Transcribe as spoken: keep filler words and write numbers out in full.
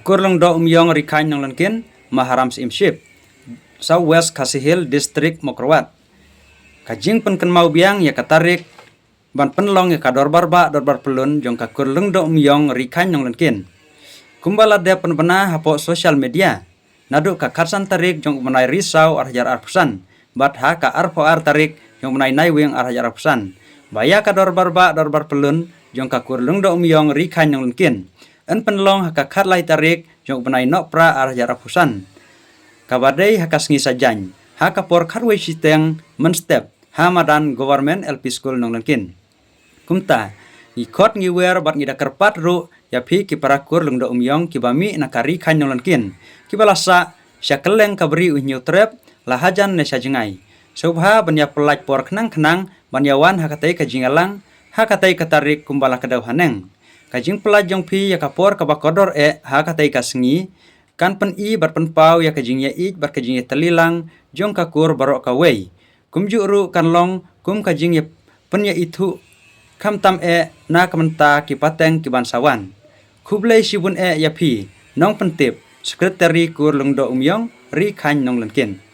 Kur Lyngdoh Umïong Ri Khain Nonglyngkien, Maharam Syiemship, South West Khasi Hills District, Mawkyrwat. Ka jingpynkynmaw biang ïa ka tarik ban pynlong ïa ka dorbar bah dorbar pyllun jong ka Kur Lyngdoh Umïong Ri Khain Nonglyngkien, kumba la dep pynbna hapoh social media, naduh ka khatsan tarik jong u bnai Risaw arhajar arphew san bad ha ka arphew ar tarik jong u bnai Naiwieng arhajar arphew san, ba ïa ka dorbar bah dorbar pyllun jong ka Kur Lyngdoh Umïong Ri Khain Nonglyngkien yn pynlong ha ka khatlai tarik jong u bnai Nohprah arhajar arphew san, kaba dei ha ka sngi Saitjaiñ, ha ka por khatwei shiteng mynstep, ha madan Government L P School Nonglyngkien. Kumta, ngi khot ngi wer bad ngi da kyrpad ruh ïa phi ki para Kur Lyngdoh Umïong kiba mih na ka Ri Khain Nonglyngkien, kiba la sah sha kylleng ka Bri U Hynñiewtrep, la hajan ne sha jngai, sngewbha ban ïa pyllait por khnang khnang ban ïa wan ha katei ka jingïalang ha katei ka tarik kumba la kdew haneng. Ka jingpyllait jong phi ïa ka por kaba kordor eh ha katei ka sngi kan pyni bad pynpaw ïa ka jingïaieit bad ka jingïatylli lang jong ka kur baroh kawei, kumjuh ruh kan long kum ka jingïa pynïaithuh khamtam eh na ka bynta ki pateng ki ban sa wan. Khublei shibun eh ïa phi, Nongpyntip, Secretary Kur Lyngdoh Umïong Ri Khain Nonglyngkien.